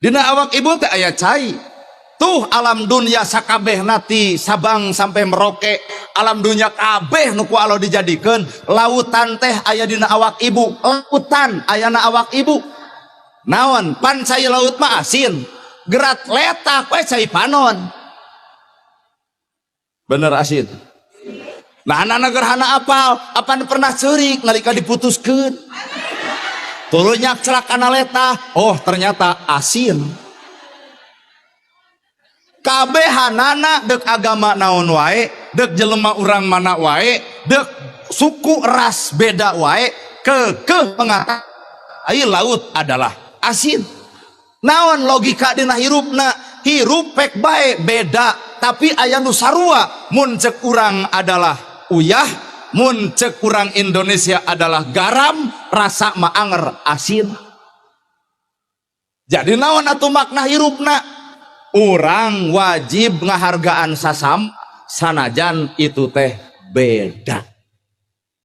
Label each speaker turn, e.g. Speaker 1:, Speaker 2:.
Speaker 1: Dina awak ibu teh aya cai. Tuh alam dunia sakabehna ti Sabang sampai Merauke, alam dunia kabeh nu ku Allah dijadikeun, lautan teh aya dina awak ibu, lautan aya na awak ibu. Naon pan cai laut mah asin, gerat letak we cai panon. Bener asin. Nah, anak gerhana apal, apan pernah ceurik nalika diputuskeun. Tuluy nyakclak kana letah, oh ternyata asin. Kabehanana dek agama naon wae, dek jelema urang mana wae, dek suku ras beda wae, kekeh mengatakan air laut adalah asin. Naon logika dina hirupna? Hirup pek bae beda, tapi aya nu sarua. Mun cek urang adalah uyah, mun cek urang Indonesia adalah garam, rasa mah anger asin. Jadi naon atuh makna hirupna? Urang wajib ngahargaan sasam sanajan itu teh beda.